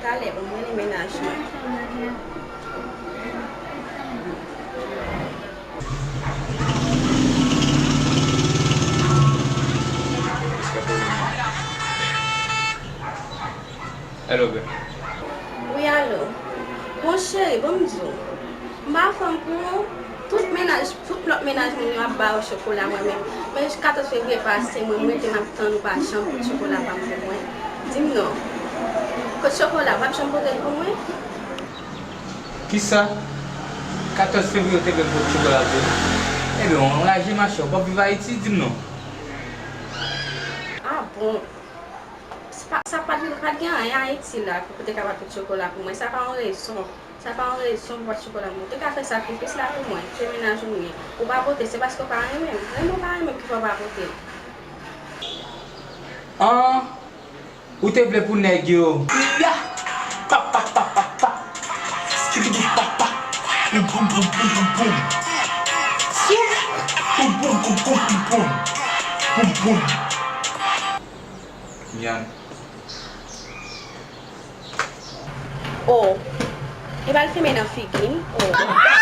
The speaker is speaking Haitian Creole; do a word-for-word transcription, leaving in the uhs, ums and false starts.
Talè, ban m rele mennaj mwen. Hello, babe. Wi, alo. Bon, cheri, ban m di w. M pa fanm pou ou. Tout mennaj, tout lòt mennaj moun yo ap ba yo chokola, mwen menm. Men katòz fevriye pase, mwen, m rete m ap tann ou pa janm pot chokola pa m pou mwen. Di m non. Kot chokola, w ap janm pote l pou mwen? Kisa? Katòz fevriye ou te vle pot chokola pou ou? Ebyen, w anraje, machè, ou p ap viv Ayiti, di m non. Ah bon? Sa pa, sa pa t, pa t gen anyen Ayiti la pou te ka pa pot chokola pou mwen. Sa pa yon rezon. Sa pa yon rezon pou pa t chokola pou mwen. Ou te ka fè sakrifis la pou mwen. Se mennaj ou m ye. Ou pa pote, se paske ou pa renmen m. Renmen ou pa renmen m ki fè w pa pote. An, ou te vle pou nèg yo. Ya! Pa, pa, pa, pa, pa. Skibidi pa, pa. Boum, boum, boum, boum, boum, boum. Boum, boum, boum, boum, boum, boum. Boum, boum. Nyan. Oh. Epa l fime nan figi m. Oh.